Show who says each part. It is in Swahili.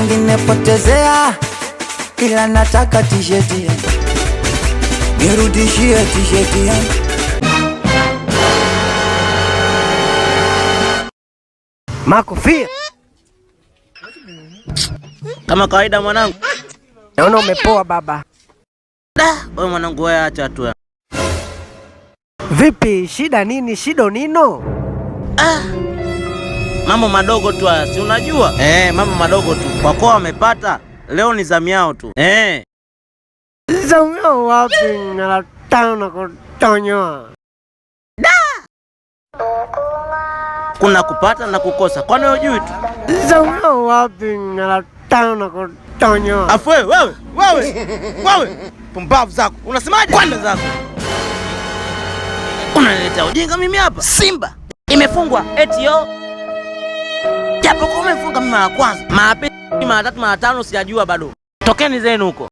Speaker 1: Nyingine potezea, ila nataka tisheti yangu, nirudishie tisheti yangu.
Speaker 2: Makofia.
Speaker 3: Kama kawaida mwanangu.
Speaker 2: Naona umepoa baba.
Speaker 3: Da, wewe mwanangu wewe acha tu.
Speaker 2: Vipi, shida nini? Shido nino?
Speaker 3: Ah. Mambo madogo tu haya, si unajua? Mambo madogo tu. Kwa kuwa wamepata, leo ni zamu yao tu.
Speaker 2: Zamu yao wapi? Mara tano kutonyoa.
Speaker 3: Da! Kuna kupata na kukosa. Kwani wewe hujui tu?
Speaker 2: Zamu yao wapi? Mara tano kutonyoa.
Speaker 3: Afu wewe, wewe, wewe, wewe, pumbavu zako. Unasemaje? Kwenda zako. Unaniletea ujinga mimi hapa. Simba imefungwa eti yo. Japo kwa umefunga mimi mara kwanza, mara pili, mara tatu, mara tano sijajua bado. Tokeni zenu huko.